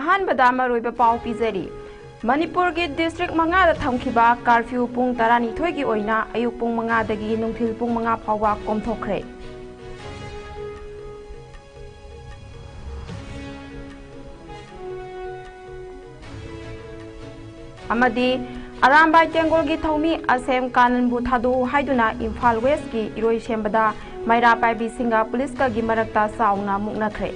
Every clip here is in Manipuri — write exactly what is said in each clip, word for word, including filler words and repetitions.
ꯑꯍꯥꯟꯕꯗ ꯃꯔꯨꯑꯣꯏꯕ ꯄꯥꯎ ꯄꯤꯖꯔꯤ꯫ ꯃꯅꯤꯄꯨꯔꯒꯤ ꯗꯤꯁꯇ꯭ꯔꯤꯛ ꯃꯉꯥꯗ ꯊꯝꯈꯤꯕ ꯀꯥꯔꯐ꯭ꯌꯨ ꯄꯨꯡ ꯇꯔꯥꯅꯤꯊꯣꯏꯒꯤ ꯑꯣꯏꯅ ꯑꯌꯨꯛ ꯄꯨꯡ ꯃꯉꯥꯗꯒꯤ ꯅꯨꯡꯊꯤꯜ ꯄꯨꯡ ꯃꯉꯥ ꯐꯥꯎꯕ ꯀꯣꯝꯊꯣꯛꯈ꯭ꯔꯦ꯫ ꯑꯃꯗꯤ ꯑꯔꯥꯝꯕꯥꯏ ꯇꯦꯡꯒꯣꯜꯒꯤ ꯊꯧꯃꯤ ꯑꯁꯦꯝ ꯀꯥꯅꯟꯕꯨ ꯊꯥꯗꯣꯛꯎ ꯍꯥꯏꯗꯨꯅ ꯏꯝꯐꯥꯜ ꯋꯦꯁꯀꯤ ꯏꯔꯣꯏꯁꯦꯝꯕꯗ ꯃꯩꯔꯥ ꯄꯥꯏꯕꯤꯁꯤꯡꯒ ꯄꯨꯂꯤꯁꯀꯒꯤ ꯃꯔꯛꯇ ꯆꯥꯎꯅ ꯃꯨꯛꯅꯈ꯭ꯔꯦ꯫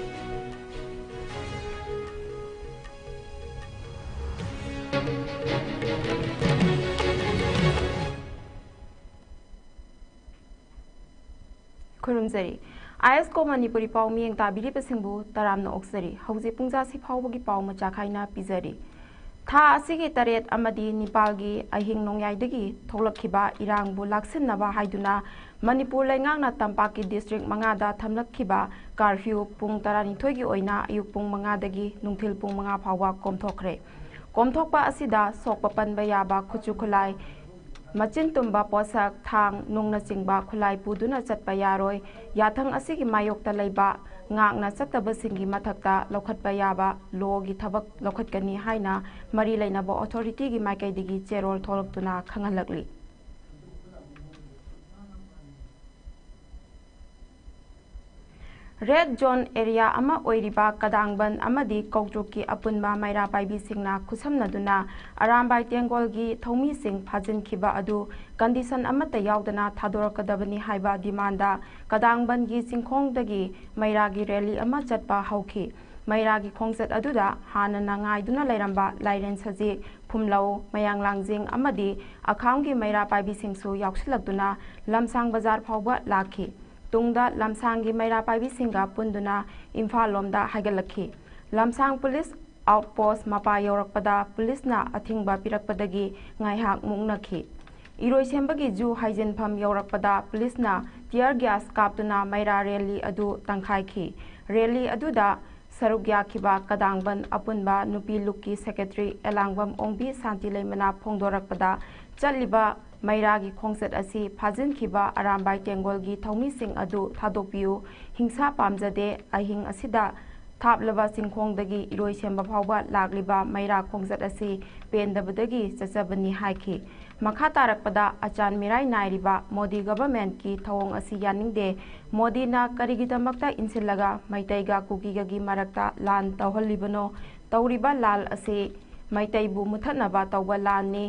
ꯈꯨꯔꯨꯝꯖꯔꯤ꯫ ꯑꯥꯏ ꯑꯦꯁ ꯀꯣ ꯃꯅꯤꯄꯨꯔꯤ ꯄꯥꯎ ꯃꯤꯠꯌꯦꯡ ꯇꯥꯕꯤꯔꯤꯕꯁꯤꯡꯕꯨ ꯇꯔꯥꯝꯅ ꯑꯣꯛꯆꯔꯤ꯫ ꯍꯧꯖꯤꯛ ꯄꯨꯡꯖꯥꯁꯤ ꯐꯥꯎꯕꯒꯤ ꯄꯥꯎ ꯃꯆꯥ ꯈꯥꯏꯅ ꯄꯤꯖꯔꯤ꯫ ꯊꯥ ꯑꯁꯤꯒꯤ ꯇꯔꯦꯠ ꯑꯃꯗꯤ ꯅꯤꯄꯥꯜꯒꯤ ꯑꯍꯤꯡ ꯅꯣꯡꯌꯥꯏꯗꯒꯤ ꯊꯣꯛꯂꯛꯈꯤꯕ ꯏꯔꯥꯡꯕꯨ ꯂꯥꯛꯁꯤꯟꯅꯕ ꯍꯥꯏꯗꯨꯅ ꯃꯅꯤꯄꯨꯔ ꯂꯩꯉꯥꯛꯅ ꯇꯝꯄꯥꯛꯀꯤ ꯗꯤꯁꯇ꯭ꯔꯤꯛ ꯃꯉꯥꯗ ꯊꯝꯂꯛꯈꯤꯕ ꯀꯥꯔꯐ꯭ꯌꯨ ꯄꯨꯡ ꯇꯔꯥꯅꯤꯊꯣꯏꯒꯤ ꯑꯣꯏꯅ ꯑꯌꯨꯛ ꯄꯨꯡ ꯃꯉꯥꯗꯒꯤ ꯅꯨꯡꯊꯤꯜ ꯄꯨꯡ ꯃꯉꯥ ꯐꯥꯎꯕ ꯀꯣꯝꯊꯣꯛꯈ꯭ꯔꯦ꯫ ꯀꯣꯝꯊꯣꯛꯄ ꯑꯁꯤꯗ ꯁꯣꯛꯄ ꯄꯟꯕ ꯌꯥꯕ ꯈꯨꯠꯁꯨ ꯈꯨꯠꯂꯥꯏ, ꯃꯆꯤꯟ ꯇꯨꯝꯕ ꯄꯣꯠꯁꯛ, ꯊꯥꯡ, ꯅꯨꯡꯅꯆꯤꯡꯕ ꯈꯨꯠꯂꯥꯏ ꯄꯨꯗꯨꯅ ꯆꯠꯄ ꯌꯥꯔꯣꯏ꯫ ꯌꯥꯊꯪ ꯑꯁꯤꯒꯤ ꯃꯥꯌꯣꯛꯇ ꯂꯩꯕ ꯉꯥꯛꯅ ꯆꯠꯇꯕꯁꯤꯡꯒꯤ ꯃꯊꯛꯇ ꯂꯧꯈꯠꯄ ꯌꯥꯕ ꯂꯣꯒꯤ ꯊꯕꯛ ꯂꯧꯈꯠꯀꯅꯤ ꯍꯥꯏꯅ ꯃꯔꯤ ꯂꯩꯅꯕ ꯑꯣꯊꯣꯔꯤꯇꯤꯒꯤ ꯃꯥꯏꯀꯩꯗꯒꯤ ꯆꯦꯔꯣꯜ ꯊꯣꯛꯂꯛꯇꯨꯅ ꯈꯪꯍꯜꯂꯛꯂꯤ꯫ ꯔꯦꯗ ꯖꯣꯟ ꯑꯦꯔꯤꯌꯥ ꯑꯃ ꯑꯣꯏꯔꯤꯕ ꯀꯗꯥꯡꯕꯟ ꯑꯃꯗꯤ ꯀꯧꯇ꯭ꯔꯨꯛꯀꯤ ꯑꯄꯨꯟꯕ ꯃꯩꯔꯥ ꯄꯥꯏꯕꯤꯁꯤꯡꯅ ꯈꯨꯠꯁꯝꯅꯗꯨꯅ ꯑꯔꯥꯝꯕꯥꯏ ꯇꯦꯡꯒꯣꯜꯒꯤ ꯊꯧꯃꯤꯁꯤꯡ ꯐꯥꯖꯤꯟꯈꯤꯕ ꯑꯗꯨ ꯀꯟꯗꯤꯁꯟ ꯑꯃꯠꯇ ꯌꯥꯎꯗꯅ ꯊꯥꯗꯣꯔꯛꯀꯗꯕꯅꯤ ꯍꯥꯏꯕ ꯗꯤꯃꯥꯟꯗ ꯀꯗꯥꯡꯕꯟꯒꯤ ꯆꯤꯡꯈꯣꯡꯗꯒꯤ ꯃꯩꯔꯥꯒꯤ ꯔꯦꯂꯤ ꯑꯃ ꯆꯠꯄ ꯍꯧꯈꯤ꯫ ꯃꯩꯔꯥꯒꯤ ꯈꯣꯡꯆꯠ ꯑꯗꯨꯗ ꯍꯥꯟꯅꯅ ꯉꯥꯏꯗꯨꯅ ꯂꯩꯔꯝꯕ ꯂꯥꯏꯔꯦꯟ ꯁꯖꯤꯛ, ꯐꯨꯝꯂꯧ, ꯃꯌꯥꯡ ꯂꯥꯡꯖꯤꯡ ꯑꯃꯗꯤ ꯑꯈꯥꯝꯒꯤ ꯃꯩꯔꯥ ꯄꯥꯏꯕꯤꯁꯤꯡꯁꯨ ꯌꯥꯎꯁꯤꯜꯂꯛꯇꯨꯅ ꯂꯝꯁꯥꯡ ꯕꯖꯥꯔ ꯐꯥꯎꯕ ꯂꯥꯛꯈꯤ꯫ ꯇꯨꯡꯗ ꯂꯝꯁꯥꯡꯒꯤ ꯃꯩꯔꯥ ꯄꯥꯏꯕꯤꯁꯤꯡꯒ ꯄꯨꯟꯗꯨꯅ ꯏꯝꯐꯥꯜ ꯂꯣꯝꯗ ꯍꯥꯏꯒꯠꯂꯛꯈꯤ꯫ ꯂꯝꯁꯥꯡ ꯄꯨꯂꯤꯁ ꯑꯥꯎꯠꯄꯣꯁ ꯃꯄꯥ ꯌꯧꯔꯛꯄꯗ ꯄꯨꯂꯤꯁꯅ ꯑꯊꯤꯡꯕ ꯄꯤꯔꯛꯄꯗꯒꯤ ꯉꯥꯏꯍꯥꯛ ꯃꯨꯛꯅꯈꯤ꯫ ꯏꯔꯣꯏꯁꯦꯝꯕꯒꯤ ꯖꯨ ꯍꯥꯏꯖꯤꯟꯐꯝ ꯌꯧꯔꯛꯄꯗ ꯄꯨꯂꯤꯁꯅ ꯇꯤꯌꯔ ꯒ꯭ꯌꯥꯁ ꯀꯥꯞꯇꯨꯅ ꯃꯩꯔꯥ ꯔꯦꯂꯤ ꯑꯗꯨ ꯇꯪꯈꯥꯏꯈꯤ꯫ ꯔꯦꯂꯤ ꯑꯗꯨꯗ ꯁꯔꯨꯛ ꯌꯥꯈꯤꯕ ꯀꯗꯥꯡꯕꯟ ꯑꯄꯨꯟꯕ ꯅꯨꯄꯤ ꯂꯨꯞꯀꯤ ꯁꯦꯀ꯭ꯔꯦꯇꯔꯤ ꯑꯦꯂꯥꯡꯕꯝ ꯑꯣꯡꯕꯤ ꯁꯥꯟꯇꯤ ꯂꯩꯃꯅ ꯐꯣꯡꯗꯣꯔꯛꯄꯗ, ꯆꯠꯂꯤꯕ ꯃꯩꯔꯥꯒꯤ ꯈꯣꯡꯆꯠ ꯑꯁꯤ ꯐꯥꯖꯤꯟꯈꯤꯕ ꯑꯔꯥꯝꯕꯥꯏ ꯇꯦꯡꯒꯣꯜꯒꯤ ꯊꯧꯃꯤꯁꯤꯡ ꯑꯗꯨ ꯊꯥꯗꯣꯛꯄꯤꯌꯨ, ꯍꯤꯡꯁꯥ ꯄꯥꯝꯖꯗꯦ, ꯑꯍꯤꯡ ꯑꯁꯤꯗ ꯊꯥꯞꯂꯕ ꯆꯤꯡꯈꯣꯡꯗꯒꯤ ꯏꯔꯣꯏꯁꯦꯝꯕ ꯐꯥꯎꯕ ꯂꯥꯛꯂꯤꯕ ꯃꯩꯔꯥ ꯈꯣꯡꯆꯠ ꯑꯁꯤ ꯄꯦꯟꯗꯕꯗꯒꯤ ꯆꯠꯆꯕꯅꯤ ꯍꯥꯏꯈꯤ꯫ ꯃꯈꯥ ꯇꯥꯔꯛꯄꯗ ꯑꯆꯥꯟ ꯃꯤꯔꯥꯏ ꯅꯥꯏꯔꯤꯕ ꯃꯣꯗꯤ ꯒꯚꯔꯟꯃꯦꯟꯠꯀꯤ ꯊꯧꯑꯣꯡ ꯑꯁꯤ ꯌꯥꯅꯤꯡꯗꯦ꯫ ꯃꯣꯗꯤꯅ ꯀꯔꯤꯒꯤꯗꯃꯛꯇ ꯏꯟꯁꯤꯜꯂꯒ ꯃꯩꯇꯩꯒ ꯀꯨꯀꯤꯒꯒꯤ ꯃꯔꯛꯇ ꯂꯥꯟ ꯇꯧꯍꯜꯂꯤꯕꯅꯣ? ꯇꯧꯔꯤꯕ ꯂꯥꯜ ꯑꯁꯤ ꯃꯩꯇꯩꯕꯨ ꯃꯨꯊꯠꯅꯕ ꯇꯧꯕ ꯂꯥꯟꯅꯤ꯫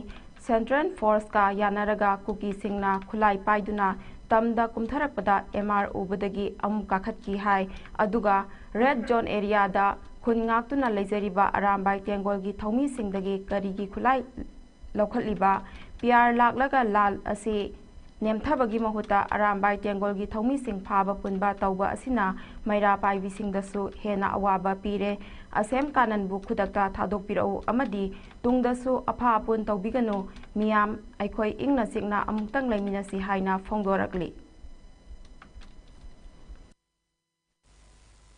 ꯁꯦꯟꯇ꯭ꯔꯦꯜ ꯐꯣꯔꯁꯀ ꯌꯥꯅꯔꯒ ꯀꯨꯀꯤꯁꯤꯡꯅ ꯈꯨꯠꯂꯥꯏ ꯄꯥꯏꯗꯨꯅ ꯇꯝꯗ ꯀꯨꯝꯊꯔꯛꯄꯗ ꯑꯦꯝ ꯑꯥꯔ ꯎꯕꯗꯒꯤ ꯑꯃꯨꯛ ꯀꯥꯈꯠꯈꯤ ꯍꯥꯏ꯫ ꯑꯗꯨꯒ ꯔꯦꯗ ꯖꯣꯟ ꯑꯦꯔꯤꯌꯥꯗ ꯈꯨꯟ ꯉꯥꯛꯇꯨꯅ ꯂꯩꯖꯔꯤꯕ ꯑꯔꯥꯝꯕꯥꯏ ꯇꯦꯡꯒꯣꯜꯒꯤ ꯊꯧꯃꯤꯁꯤꯡꯗꯒꯤ ꯀꯔꯤꯒꯤ ꯈꯨꯠꯂꯥꯏ ꯂꯧꯈꯠꯂꯤꯕ? ꯄꯤ ꯑꯥꯔ ꯂꯥꯛꯂꯒ ꯂꯥꯜ ꯑꯁꯤ ꯅꯦꯝꯊꯕꯒꯤ ꯃꯍꯨꯠꯇ ꯑꯔꯥꯝꯕꯥꯏ ꯇꯦꯡꯒꯣꯜꯒꯤ ꯊꯧꯃꯤꯁꯤꯡ ꯐꯥꯕ ꯄꯨꯟꯕ ꯇꯧꯕ ꯑꯁꯤꯅ ꯃꯩꯔꯥ ꯄꯥꯏꯕꯤꯁꯤꯡꯗꯁꯨ ꯍꯦꯟꯅ ꯑꯋꯥꯕ ꯄꯤꯔꯦ꯫ ꯑꯁꯦꯝ ꯀꯥꯅꯟꯕꯨ ꯈꯨꯗꯛꯇ ꯊꯥꯗꯣꯛꯄꯤꯔꯛꯎ ꯑꯃꯗꯤ ꯇꯨꯡꯗꯁꯨ ꯑꯐ ꯑꯄꯨꯟ ꯇꯧꯕꯤꯒꯅꯨ꯫ ꯃꯤꯌꯥꯝ ꯑꯩꯈꯣꯏ ꯏꯪꯅ ꯆꯤꯛꯅ ꯑꯃꯨꯛꯇꯪ ꯂꯩꯃꯤꯟꯅꯁꯤ ꯍꯥꯏꯅ ꯐꯣꯡꯗꯣꯔꯛꯂꯤ꯫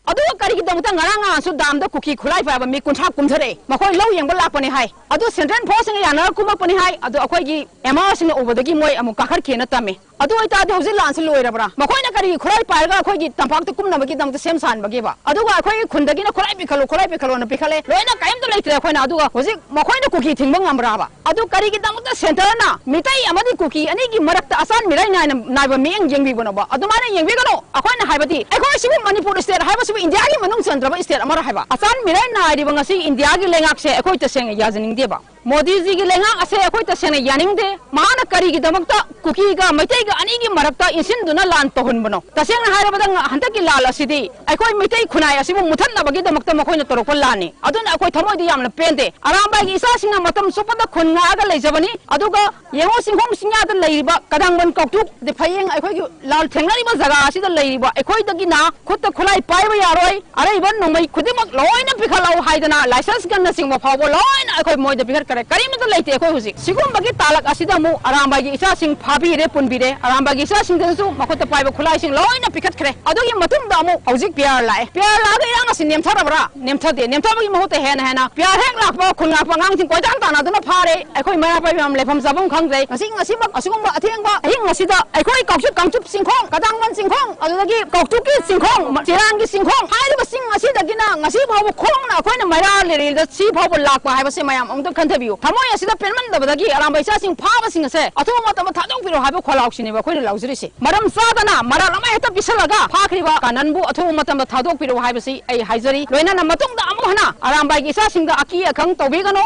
ꯑꯗꯨꯒ ꯀꯔꯤꯒꯤꯗꯃꯛꯇ ꯉꯔꯥꯡ ꯉꯍꯥꯟꯁꯨ ꯗꯥꯝꯗ ꯀꯨꯀꯤ ꯈꯨꯠꯂꯥꯏ ꯄꯥꯏꯕ ꯃꯤ ꯀꯨꯟꯊ꯭ꯔꯥ ꯀꯨꯝꯊꯔꯛꯑꯦ? ꯃꯈꯣꯏ ꯂꯧ ꯌꯦꯡꯕ ꯂꯥꯛꯄꯅꯤ ꯍꯥꯏ꯫ ꯑꯗꯨ ꯁꯦꯟꯇ꯭ꯔꯦꯜ ꯐꯣꯔꯁꯁꯤꯡꯒ ꯌꯥꯅꯔꯒ ꯀꯨꯝꯃꯛꯄꯅꯤ ꯍꯥꯏ꯫ ꯑꯗꯨ ꯑꯩꯈꯣꯏꯒꯤ ꯑꯦꯝ ꯑꯥꯔ ꯁꯤꯡꯅ ꯎꯕꯗꯒꯤ ꯃꯣꯏ ꯑꯃꯨꯛ ꯀꯥꯈꯠꯈꯤꯅ ꯇꯝꯃꯤ꯫ ꯑꯗꯨ ꯑꯣꯏꯇꯥꯔꯗꯤ ꯍꯧꯖꯤꯛ ꯂꯥꯟꯁꯤ ꯂꯣꯏꯔꯕ꯭ꯔꯥ? ꯃꯈꯣꯏꯅ ꯀꯔꯤꯒꯤ ꯈꯨꯠꯂꯥꯏ ꯄꯥꯏꯔꯒ ꯑꯩꯈꯣꯏꯒꯤ ꯇꯝꯄꯥꯛꯇ ꯀꯨꯝꯅꯕꯒꯤꯗꯃꯛꯇ ꯁꯦꯝ ꯁꯥꯍꯟꯕꯒꯦꯕ? ꯑꯗꯨꯒ ꯑꯩꯈꯣꯏꯒꯤ ꯈꯨꯟꯗꯒꯤꯅ ꯈꯨꯠꯂꯥꯏ ꯄꯤꯈꯠꯂꯨ, ꯈꯨꯠꯂꯥꯏ ꯄꯤꯈꯠꯂꯨꯅ ꯄꯤꯈꯠꯂꯦ, ꯂꯣꯏꯅ ꯀꯔꯤꯝꯇ ꯂꯩꯇ꯭ꯔꯦ꯫ ꯑꯩꯈꯣꯏꯅ ꯑꯗꯨꯒ ꯍꯧꯖꯤꯛ ꯃꯈꯣꯏꯅ ꯀꯨꯀꯤ ꯊꯤꯡꯕ ꯉꯝꯕ꯭ꯔꯥꯕ? ꯑꯗꯨ ꯀꯔꯤꯒꯤꯗꯃꯛꯇ ꯁꯦꯟꯇꯔꯅ ꯃꯤꯇꯩ ꯑꯃꯗꯤ ꯀꯨꯀꯤ ꯑꯅꯤꯒꯤ ꯃꯔꯛꯇ ꯑꯆꯥꯟ ꯃꯤꯔꯥꯏ ꯅꯥꯏꯅ ꯅꯥꯏꯕ ꯃꯤꯠꯌꯦꯡ ꯌꯦꯡꯕꯤꯕꯅꯣꯕ? ꯑꯗꯨꯃꯥꯏꯅ ꯌꯦꯡꯕꯤꯒꯅꯨ꯫ ꯑꯩꯈꯣꯏꯅ ꯍꯥꯏꯕꯗꯤ ꯑꯩꯈꯣꯏ ꯁꯤꯕꯨ ꯃꯅꯤꯄꯨꯔ ꯁ꯭ꯇꯦꯠ ꯍꯥꯏꯕꯁꯤꯕꯨ ꯏꯟꯗꯤꯌꯥꯒꯤ ꯃꯅꯨꯡ ꯆꯟꯗ꯭ꯔꯕ ꯁ꯭ꯇꯦꯠ ꯑꯃꯔ ꯍꯥꯏꯕ? ꯑꯆꯥꯟ ꯃꯤꯔꯥꯏ ꯅꯥꯏꯔꯤꯕ ꯉꯁꯤ ꯏꯟꯗꯤꯌꯥꯒꯤ ꯂꯩꯉꯥꯛꯁꯦ ꯑꯩꯈꯣꯏ ꯇꯁꯦꯡꯅ ꯌꯥꯖꯅꯤꯡꯗꯦꯕ꯫ ꯃꯣꯗꯤꯖꯤꯒꯤ ꯂꯩꯉꯥꯛ ꯑꯁꯦ ꯑꯩꯈꯣꯏ ꯇꯁꯦꯡꯅ ꯌꯥꯅꯤꯡꯗꯦ꯫ ꯃꯍꯥꯛꯅ ꯀꯔꯤꯒꯤꯗꯃꯛꯇ ꯀꯨꯀꯤꯒ ꯃꯩꯇꯩꯒ ꯑꯅꯤꯒꯤ ꯃꯔꯛꯇ ꯏꯟꯁꯤꯟꯗꯨꯅ ꯂꯥꯟ ꯇꯧꯍꯟꯕꯅꯣ? ꯇꯁꯦꯡꯅ ꯍꯥꯏꯔꯕꯗ ꯉ-, ꯍꯟꯗꯛꯀꯤ ꯂꯥꯟ ꯑꯁꯤꯗꯤ ꯑꯩꯈꯣꯏ ꯃꯩꯇꯩ ꯈꯨꯟꯅꯥꯏ ꯑꯁꯤꯕꯨ ꯃꯨꯊꯠꯅꯕꯒꯤꯗꯃꯛꯇ ꯃꯈꯣꯏꯅ ꯇꯧꯔꯛꯄ ꯂꯥꯟꯅꯤ꯫ ꯑꯗꯨꯅ ꯑꯩꯈꯣꯏ ꯊꯃꯣꯏꯗ ꯌꯥꯝꯅ ꯄꯦꯟꯗꯦ꯫ ꯑꯔꯥꯝꯕꯥꯏꯒꯤ ꯏꯆꯥꯁꯤꯡꯅ ꯃꯇꯝ ꯆꯨꯞꯄꯗ ꯈꯨꯟ ꯉꯥꯛꯑꯒ ꯂꯩꯖꯕꯅꯤ꯫ ꯑꯗꯨꯒ ꯌꯦꯡꯉꯨ, ꯆꯤꯡꯈꯣꯡ ꯆꯤꯡꯌꯥꯗ ꯂꯩꯔꯤꯕ ꯀꯗꯥꯡꯕꯟ ꯀꯧꯇ꯭ꯔꯨꯛ, ꯑꯗꯩ ꯐꯌꯦꯡ, ꯑꯩꯈꯣꯏꯒꯤ ꯂꯥꯜ ꯊꯦꯡꯅꯔꯤꯕ ꯖꯒꯥ ꯑꯁꯤꯗ ꯂꯩꯔꯤꯕ ꯑꯩꯈꯣꯏꯗꯒꯤꯅ ꯈꯨꯠꯇ ꯈꯨꯠꯂꯥꯏ ꯄꯥꯏꯕ ꯌꯥꯔꯣꯏ꯫ ꯑꯔꯩꯕ ꯅꯣꯡꯃꯩ ꯈꯨꯗꯤꯡꯃꯛ ꯂꯣꯏꯅ ꯄꯤꯈꯠꯂꯛꯎ ꯍꯥꯏꯗꯅ ꯂꯥꯏꯁꯦꯟꯁ ꯒꯟꯅꯆꯤꯡꯕ ꯐꯥꯎꯕ ꯂꯣꯏꯅ ꯑꯩꯈꯣꯏ ꯃꯣꯏꯗ ꯄꯤꯈꯠꯈ꯭ꯔꯦ꯫ ꯀꯔꯤꯃꯠꯇ ꯂꯩꯇꯦ ꯑꯩꯈꯣꯏ ꯍꯧꯖꯤꯛ꯫ ꯁꯤꯒꯨꯝꯕꯒꯤ ꯇꯥꯂꯛ ꯑꯁꯤꯗ ꯑꯃꯨꯛ ꯑꯔꯥꯝꯕꯥꯏꯒꯤ ꯏꯆꯥꯁꯤꯡ ꯐꯥꯕꯤꯔꯦ, ꯄꯨꯟꯕꯤꯔꯦ꯫ ꯑꯔꯥꯝꯕꯥꯏꯒꯤ ꯏꯆꯥꯁꯤꯡꯗꯨꯅꯁꯨ ꯃꯈꯨꯠꯇ ꯄꯥꯏꯕ ꯈꯨꯠꯂꯥꯏꯁꯤꯡ ꯂꯣꯏꯅ ꯄꯤꯈꯠꯈ꯭ꯔꯦ꯫ ꯑꯗꯨꯒꯤ ꯃꯇꯨꯡꯗ ꯑꯃꯨꯛ ꯍꯧꯖꯤꯛ ꯄꯤꯌꯥꯔ ꯂꯥꯛꯑꯦ꯫ ꯄꯤꯌꯥꯔ ꯂꯥꯛꯑꯒ ꯏꯔꯥꯡ ꯑꯁꯤ ꯅꯦꯝꯊꯔꯕ꯭ꯔꯥ? ꯅꯦꯝꯊꯗꯦ꯫ ꯅꯦꯝꯊꯕꯒꯤ ꯃꯍꯨꯠꯇ ꯍꯦꯟꯅ ꯍꯦꯟꯅ ꯄꯤꯌꯥꯔ ꯍꯦꯛ ꯂꯥꯛꯄ ꯈꯨꯜ ꯉꯥꯛꯄ ꯑꯉꯥꯡꯁꯤꯡ ꯀꯣꯏꯇꯥꯟ ꯇꯥꯟꯅꯗꯨꯅ ꯐꯥꯔꯦ꯫ ꯑꯩꯈꯣꯏ ꯃꯩꯔꯥ ꯄꯥꯏꯕꯤ ꯃꯌꯥꯝ ꯂꯩꯐꯝ ꯆꯥꯐꯝ ꯈꯪꯗ꯭ꯔꯦ꯫ ꯉꯁꯤ, ꯉꯁꯤꯃꯛ ꯑꯁꯤꯒꯨꯝꯕ ꯑꯊꯦꯡꯕ ꯑꯍꯤꯡ ꯑꯁꯤꯗ ꯑꯩꯈꯣꯏ ꯀꯥꯎꯆꯨꯞ ꯀꯥꯡꯆꯨꯞ ꯆꯤꯡꯈꯣꯡ, ꯀꯗꯥꯡꯕꯟ ꯆꯤꯡꯈꯣꯡ, ꯑꯗꯨꯗꯒꯤ ꯀꯧꯇꯨꯛꯀꯤ ꯆꯤꯡꯈꯣꯡ, ꯆꯤꯔꯥꯡꯒꯤ ꯆꯤꯡꯈꯣꯡ ꯍꯥꯏꯔꯤꯕ ꯆꯤꯡ ꯑꯁꯤꯗꯒꯤꯅ ꯉꯁꯤ ꯐꯥꯎꯕ ꯈꯣꯡꯅ ꯑꯩꯈꯣꯏꯅ ꯃꯩꯔꯥ ꯂꯩꯔꯦꯜꯗ ꯁꯤ ꯐꯥꯎꯕ ꯂꯥꯛꯄ ꯍꯥꯏꯕꯁꯦ ꯃꯌꯥꯝ ꯑꯃꯨꯛꯇ ꯈꯟꯊꯕꯤꯌꯨ꯫ ꯊꯃꯣꯏ ꯑꯁꯤꯗ ꯄꯦꯟꯃꯟꯗꯕꯗꯒꯤ ꯑꯔꯥꯝꯕ ꯏꯆꯥꯁꯤꯡ ꯐꯥꯕꯁꯤꯡ ꯑꯁꯦ ꯑꯊꯨꯕ ꯃꯇꯝꯗ ꯊꯥꯗꯣꯛꯄꯤꯔꯣ ꯍꯥꯏꯕ ꯈꯣꯜꯂꯥꯎꯁꯤꯅꯦꯕ ꯑꯩꯈꯣꯏꯅ ꯂꯥꯎꯖꯔꯤꯁꯦ꯫ ꯃꯔꯝ ꯆꯥꯗꯅ ꯃꯔꯥꯜ ꯑꯃ ꯍꯦꯛꯇ ꯄꯤꯁꯜꯂꯒ ꯐꯥꯈ꯭ꯔꯤꯕ ꯀꯥꯅꯟꯕꯨ ꯑꯊꯨꯕ ꯃꯇꯝꯗ ꯊꯥꯗꯣꯛꯄꯤꯔꯣ ꯍꯥꯏꯕꯁꯤ ꯑꯩ ꯍꯥꯏꯖꯔꯤ꯫ ꯂꯣꯏꯅꯅ ꯃꯇꯨꯡꯗ ꯑꯃꯨꯛ ꯍꯟꯅ ꯑꯔꯥꯝꯕꯥꯏꯒꯤ ꯏꯆꯥꯁꯤꯡꯗ ꯑꯀꯤ ꯑꯈꯪ ꯇꯧꯕꯤꯒꯅꯨ꯫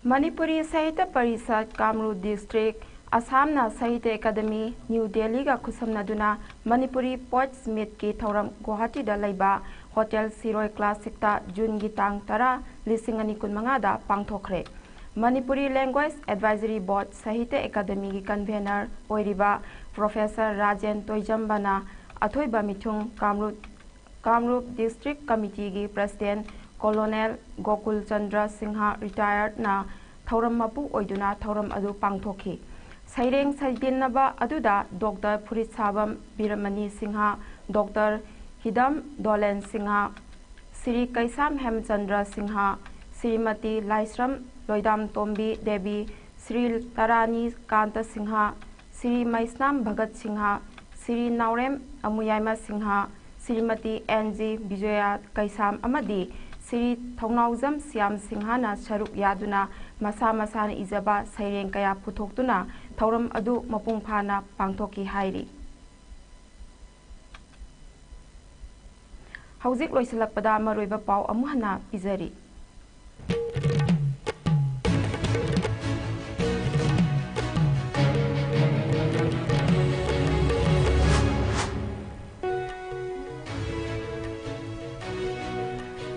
ꯃꯅꯤꯄꯨꯔꯤ ꯁꯥꯍꯤꯇ꯭ꯌ ꯄꯔꯤꯁꯠ, ꯀꯥꯃꯔꯨꯞ ꯗꯤꯁꯇ꯭ꯔꯤꯛ, ꯑꯁꯥꯝꯅ ꯁꯥꯍꯤꯇ꯭ꯌ ꯑꯦꯀꯥꯗꯃꯤ, ꯅ꯭ꯌꯨ ꯗꯦꯜꯂꯤꯒ ꯈꯨꯠꯁꯝꯅꯗꯨꯅ ꯃꯅꯤꯄꯨꯔꯤ ꯄꯣꯏꯠꯁ ꯃꯤꯠꯀꯤ ꯊꯧꯔꯝ ꯒꯨꯋꯥꯍꯥꯇꯤꯗ ꯂꯩꯕ ꯍꯣꯇꯦꯜ ꯁꯤꯔꯣꯏ ꯀ꯭ꯂꯥꯁꯤꯛꯇ ꯖꯨꯟꯒꯤ ꯇꯥꯡ ꯇꯔꯥ, ꯂꯤꯁꯤꯡ ꯑꯅꯤ ꯀꯨꯟꯃꯉꯥꯗ ꯄꯥꯡꯊꯣꯛꯈ꯭ꯔꯦ꯫ ꯃꯅꯤꯄꯨꯔꯤ ꯂꯦꯡꯒ꯭ꯋꯦꯖ ꯑꯦꯗꯚꯥꯏꯖꯔꯤ ꯕꯣꯔꯗ ꯁꯥꯍꯤꯇ꯭ꯌ ꯑꯦꯀꯥꯗꯃꯤꯒꯤ ꯀꯟꯚꯦꯅꯔ ꯑꯣꯏꯔꯤꯕ ꯄ꯭ꯔꯣꯐꯦꯁꯔ ꯔꯥꯖꯦꯟ ꯇꯣꯏꯖꯝꯕꯅ ꯑꯊꯣꯏꯕ ꯃꯤꯊꯨꯡ, ꯀꯥꯃꯔꯨꯞ ꯀꯥꯃꯔꯨꯞ district ꯀꯃꯤꯇꯤꯒꯤ president colonel Gokul Chandra Singh, ꯔꯤꯇꯥꯌꯔꯗꯅ ꯊꯧꯔꯝ ꯃꯄꯨ ꯑꯣꯏꯗꯨꯅ ꯊꯧꯔꯝ ꯑꯗꯨ ꯄꯥꯡꯊꯣꯛꯈꯤ꯫ ꯁꯩꯔꯦꯡ ꯁꯩꯗꯤꯟꯅꯕ ꯑꯗꯨꯗ ꯗꯣꯛꯇꯔ ꯐꯨꯔꯤꯠꯁꯥꯕꯝ ꯕꯤꯔꯃꯅꯤ ꯁꯤꯡꯍ, ꯗꯣꯛꯇꯔ ꯍꯤꯗꯝ ꯗꯣꯂꯦꯟ ꯁꯤꯡꯍ, ꯁ꯭ꯔꯤ ꯀꯩꯁꯥꯝ ꯍꯦꯝꯆꯟꯗ꯭ꯔ ꯁꯤꯡꯍ, ꯁ꯭ꯔꯤꯃꯇꯤ ꯂꯥꯏꯁ꯭ꯔꯝ ꯂꯣꯏꯗꯥꯝꯇꯣꯝꯕꯤ ꯗꯦꯕꯤ, ꯁ꯭ꯔꯤ ꯇꯔꯥꯅꯤ ꯀꯥꯟꯇ ꯁꯤꯡꯍ, ꯁ꯭ꯔꯤ ꯃꯩꯁꯅꯥꯝ ꯚꯒꯠ ꯁꯤꯡꯍ, ꯁ꯭ꯔꯤ ꯅꯥꯎꯔꯦꯝ ꯑꯃꯨꯌꯥꯏꯃ ꯁꯤꯡꯍ, ꯁ꯭ꯔꯤꯃꯇꯤ ꯑꯦꯟ ꯖꯤ ꯕꯤꯖꯣꯌꯥ ꯀꯩꯁꯥꯝ ꯑꯃꯗꯤ ꯁ꯭ꯔꯤ ꯊꯧꯅꯥꯎꯖꯝ ꯁ꯭ꯌꯥꯝ ꯁꯤꯡꯍꯅ ꯁꯔꯨꯛ ꯌꯥꯗꯨꯅ ꯃꯁꯥ ꯃꯁꯥꯅ ꯏꯖꯕ ꯁꯩꯔꯦꯡ ꯀꯌꯥ ꯄꯨꯊꯣꯛꯇꯨꯅ ꯊꯧꯔꯝ ꯑꯗꯨ ꯃꯄꯨꯡ ꯐꯥꯅ ꯄꯥꯡꯊꯣꯛꯈꯤ ꯍꯥꯏꯔꯤ꯫ ꯍꯧꯖꯤꯛ ꯂꯣꯏꯁꯤꯜꯂꯛꯄꯗ ꯃꯔꯨꯑꯣꯏꯕ ꯄꯥꯎ ꯑꯃꯨꯛ ꯍꯟꯅ ꯄꯤꯖꯔꯤ꯫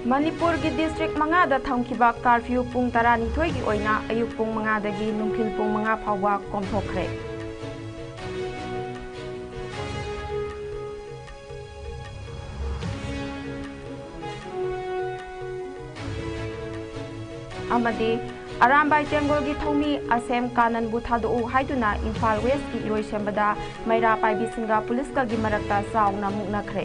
ꯃꯅꯤꯄꯨꯔꯒꯤ ꯗꯤꯁꯇ꯭ꯔꯤꯛ ꯃꯉꯥꯗ ꯊꯝꯈꯤꯕ ꯀꯥꯔꯐ꯭ꯌꯨ ꯄꯨꯡ ꯇꯔꯥꯅꯤꯊꯣꯏꯒꯤ ꯑꯣꯏꯅ ꯑꯌꯨꯛ ꯄꯨꯡ ꯃꯉꯥꯗꯒꯤ ꯅꯨꯡꯊꯤꯜ ꯄꯨꯡ ꯃꯉꯥ ꯐꯥꯎꯕ ꯀꯣꯝꯊꯣꯛꯈ꯭ꯔꯦ꯫ ꯑꯃꯗꯤ ꯑꯔꯥꯝꯕꯥꯏ ꯇꯦꯡꯒꯣꯜꯒꯤ ꯊꯧꯃꯤ ꯑꯁꯦꯝ ꯀꯥꯅꯟꯕꯨ ꯊꯥꯗꯣꯛꯎ ꯍꯥꯏꯗꯨꯅ ꯏꯝꯐꯥꯜ ꯋꯦꯁꯀꯤ ꯏꯔꯣꯏꯁꯦꯝꯕꯗ ꯃꯩꯔꯥ ꯄꯥꯏꯕꯤꯁꯤꯡꯒ ꯄꯨꯂꯤꯁꯀꯒꯤ ꯃꯔꯛꯇ ꯆꯥꯎꯅ ꯃꯨꯛꯅꯈ꯭ꯔꯦ꯫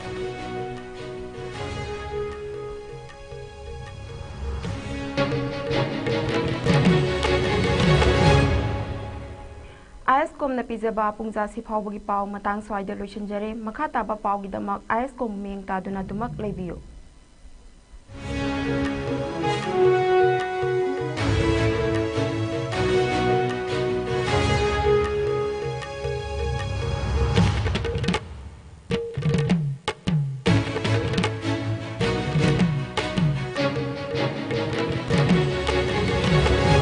ꯑꯥꯏ ꯑꯦꯁ ꯀꯣꯝꯅ ꯄꯤꯖꯕ ꯄꯨꯡꯖꯥꯁꯤ ꯐꯥꯎꯕꯒꯤ ꯄꯥꯎ ꯃꯇꯥꯡ ꯁ꯭ꯋꯥꯏꯗ ꯂꯣꯏꯁꯤꯟꯖꯔꯦ꯫ ꯃꯈꯥ ꯇꯥꯕ ꯄꯥꯎꯒꯤꯗꯃꯛ ꯑꯥꯏ ꯑꯦꯁ ꯀꯣꯝ ꯃꯤꯠꯌꯦꯡ ꯇꯥꯗꯨꯅ ꯑꯗꯨꯃꯛ ꯂꯩꯕꯤꯌꯨ꯫